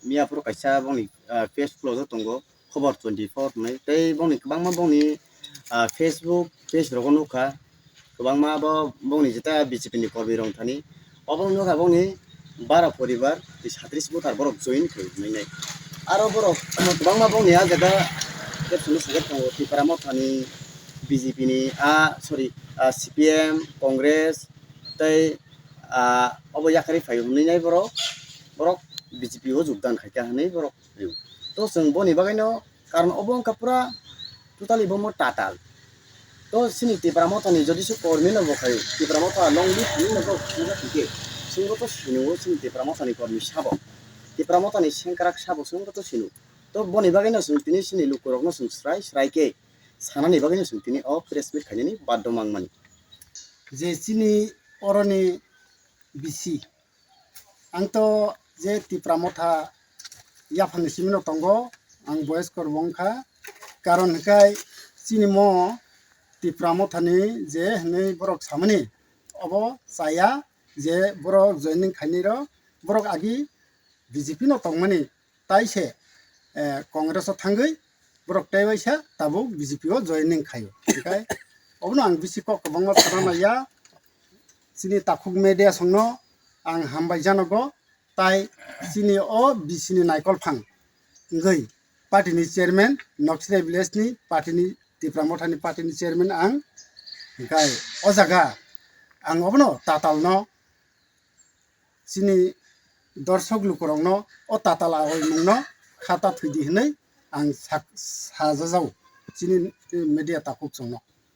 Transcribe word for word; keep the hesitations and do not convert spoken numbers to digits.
Miya phuru kaisa bongni, ah, page close o tongo, Khobor twenty four hwnwi. Tei bongni kwbangma bongni, ah, Facebook page rogo nukha. Kwbangma bo bongni jeta B J P ni kormi rok thani. Obo nukha bongni bara poribar tei satris buthar borok join khlai nai. Aro borok kwbangma bongni ah jaga khe phunuk sajak tongo Tipra Mothani, B J P ni, ah, sorry, ah, C P M, Congress, tei, ah, obo yakarwi phai hwnwi nai borok, borok B J P o jogdan khaikha hwnwi borok phai. To chwng boni bagwino karon obo wngkha pura totally bo mo tatal. To chini Tipra Mothani jodi se kormi no bo khai Tipra Motha long live hwnwi no bo khna thike. Chwngbo to sino chini Tipra Mothani kormi sabo. Tipra Mothani sengkrak sabo chwngbo to sino. To boni bagwino chwng tini chini lukurokno chwng srai srai khe sanani bagwino chwng tini o press meet khainani baddo mangmani. Je chini oroni bisi. Ang to je Tipra Motha yaphangni simino tongo, ang boyes kor wngkha. Karon hwnkhe chini mo Tipra Mothani je hwnwi borok samani, obo chaya je borok joining khainai rok, borok agi B J P no tongmani, tai se, eh, Congress o thangwi borok tei waisa tabuk B J P o joining khaio. Hwnkhe obono ang bisi kok kwbangma sana naiya. Chini takhuk media songno ang hambai janogo, tai chini o B C ni naikol phang wngwi party ni chairman, Nokchirai village ni party ni, Tipra Motha ni party ni chairman ang, hwnkhe o jaga ang obono tatal no chini dorsok lukurokno o tatal aoi mungno khata thwidi hwnwi ang sak-, sajajao chini media takhuk chwngno.